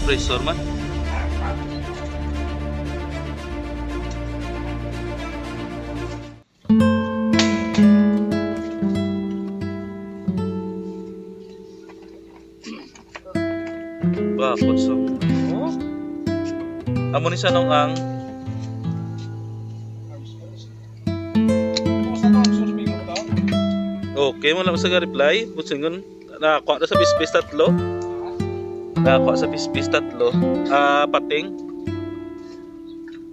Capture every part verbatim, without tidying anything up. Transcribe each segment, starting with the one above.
Pressure man. Bakod sa, oh? Amo ni sa nung ang Okay, wala ko sa reply. Busingon, nakakuha na sa bisbis tatlo. Nakakuha sa bisbis tatlo. Ah, pating.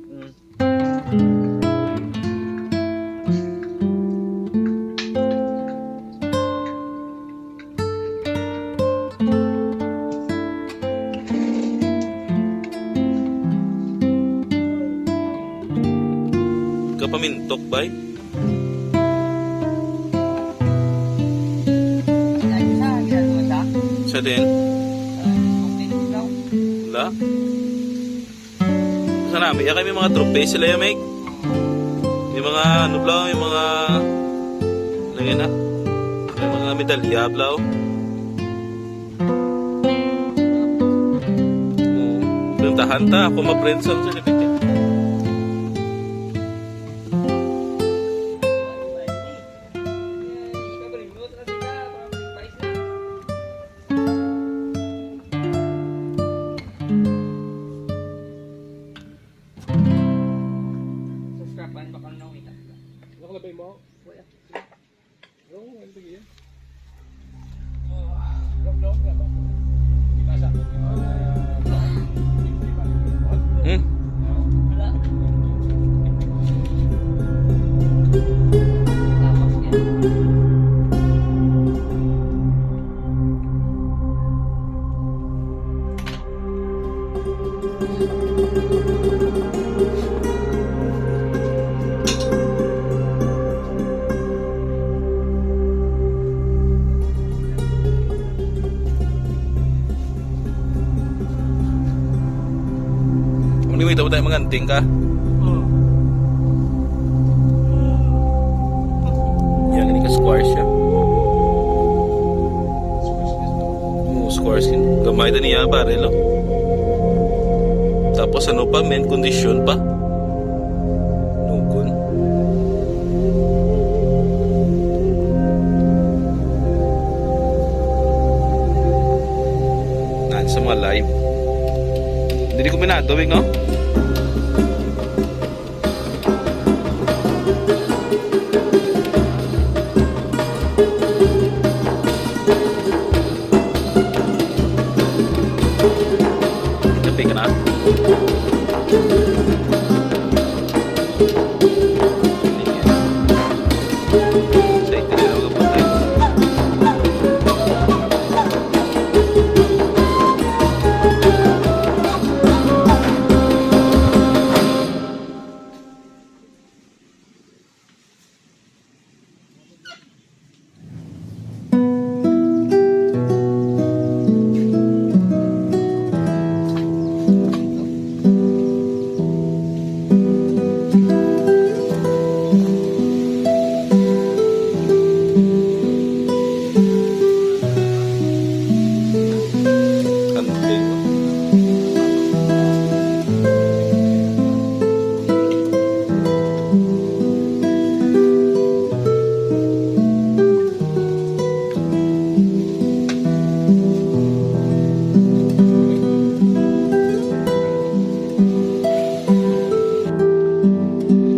Mm. Kapamintok, bay? Sa din? Wala. Sa nami, ya kay may mga trophy sila, ya, Meg. May mga, ano, bla, may mga, ano yun, ha? May mga medalya, bla, oh. Oo. Pinuntahan ta, ako ma-print sa certificate. Subscribe, baka na nakita. Ano ko labay mo? Wala. Ano ko labay yan? Hmm? Wala. Tapos yan. Kung di mo ito, tayo manganting ka. Oo. Yan, ini ka squash siya. Oo, squash yun. Gamay na niya, pare, lo. Tapos ano pa, men, kondisyon pa. Nugon. Naan sa mga live. Hindi ko minado, Big, no? Kape ka na? Sa itinalaw ka pa tayo.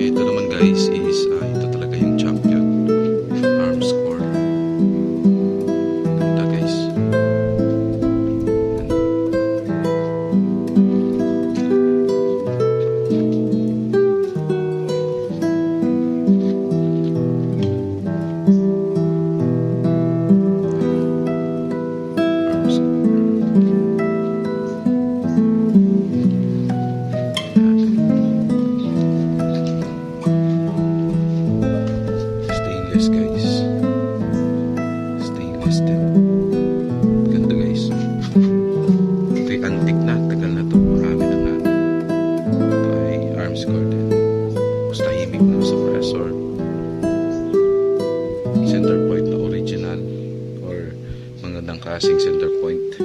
Ito naman, guys, is, ah, ito talaga yung champion. Arms core. Ganda, guys. Arms core. Stainless, guys. Stainless din. Ganda, guys. Ito yung antique na. Tagal na to. Marami na nga. Ito ay arms core din. Tapos tahimik na suppressor. Center point na original or magandang klaseng center point.